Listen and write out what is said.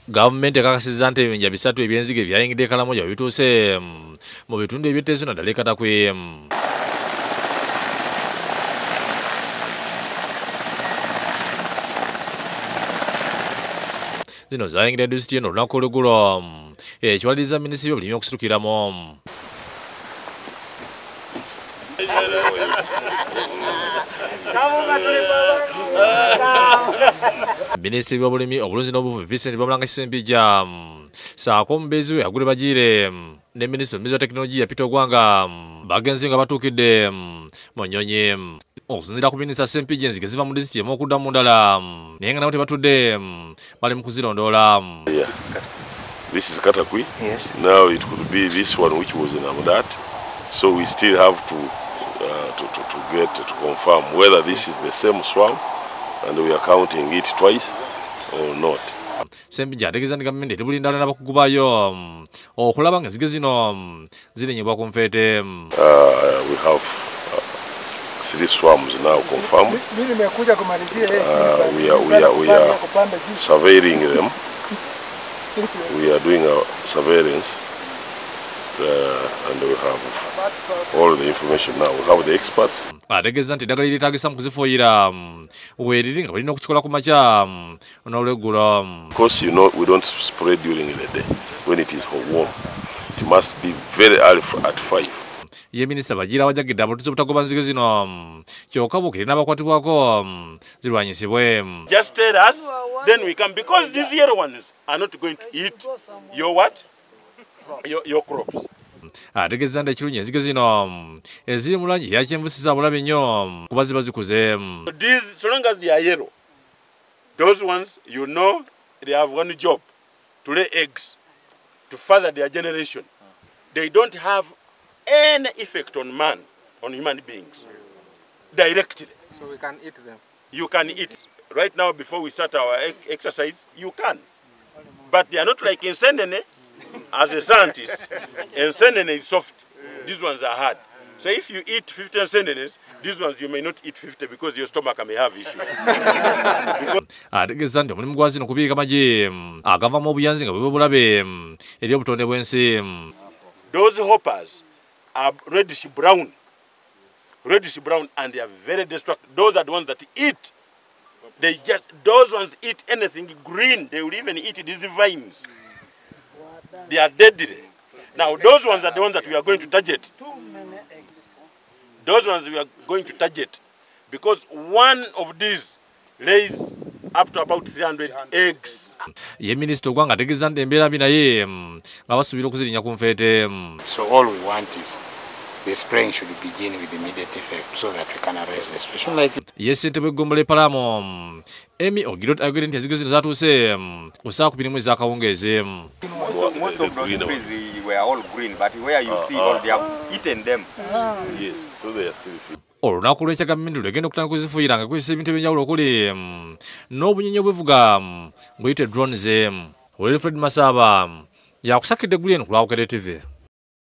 Gavumenti ekakasizza nti ebibinja bisatu eby'enzige byayingidde e Karamoja bituuse mu bitundu eby'etteeso naddala e Katakwi. Zino zayingidde disitulikiti eno olunaku olw'eggulo, ekiwaliriza minisitule y'obulimi okusitukiramu. Minisitiri w'obulimi, obulunzi n'obuvubi Vincent Bamulanga Ssempijja ssaako omubeezi we Agule Bagiire ne minisita omubeezi wa tekinologiya Peter Ogwanga bagenze nga batuukidde mu nnyonyi. Okusinziira ku minisita Ssempijja, enzige ziva mu disitulikiti emu okudda mu ndala, naye nga nabo tebatudde, bali mu kuzirondoola. This is Katakwi. Yes. Now it could be this one which was in Amudat. So we still have to get to confirm whether this is the same swarm and we are counting it twice or not. Ssempijja ategeeza nti gavumenti etebuli ndala n'abakugu baayo okulaba nga enzige zino zirinyibwa ku nfeete. We have three swarms now confirmed. We are surveying them. We are doing a surveillance and we have all the information now. We have the experts. Ategeeza nti eddagala eryetaagisa mu kuzifuuyira weeriri, nga balina okukikola ku makya n'olweggulo. Of course, we don't spray during the day when it is warm. It must be very early at 5. Ye minisita Bagiire awajagidde abatuuze obutagoba nzige zino, kyokka buukire n'abakwatibwako zirwanyisibwe. Just tell us, then we come, because these yellow ones are not going to eat your what? Your crops. Ategeeza nti ekirungi, enzige zino eziri mu langi eya kyenvu si za bulabe nnyo kuba ziba zikuze. These, so long as they are yellow, those ones, they have one job, to lay eggs, to further their generation. They don't have any effect on man, on human beings, directly. So we can eat them. You can eat. Right now, before we start our exercise, you can. But they are not like ensenene. As a scientist, ensenene is soft. These ones are hard. So if you eat 50 ensenenes, these ones you may not eat 50 because your stomach may have issues. Ategeeza nti omulimu gwa zino kubiika magi agavamu obuyanzi nga bwe bulabe eri obutonde bw'ensi. Those hoppers are reddish brown. Reddish brown, and they are very destructive. Those are the ones that eat. Those ones eat anything green. They will even eat these vines. They are deadly. Now those ones are the ones that we are going to target. Those ones we are going to target because one of these lays up to about 300 eggs. Ye minisita Ogwanga ategeeza nti embeera mbi, naye nga basuubira okuzirinnya ku nfeete. So all we want is the spraying should begin with immediate effect so that we can arrest the situation. Like Ye ssentebe w'eggombolola e Palamo, Emi Ogirot, ayogedde nti enzige zino zatuuse ku ssaawa 21 ez'akawungeezi. Most of those trees, they were all green, but where you see all, they have eaten them. Yes, so they are still few. Olunaku lw'enkya gavumenti lwegenda okutandika okuzifuuyira nga ekozesa ebintu ebyenjawulo okuli n'obunyonyi obwevuga buyite drones. Wilfred Masaba yakusakidde eggulu eno ku lwa Bukedde TV.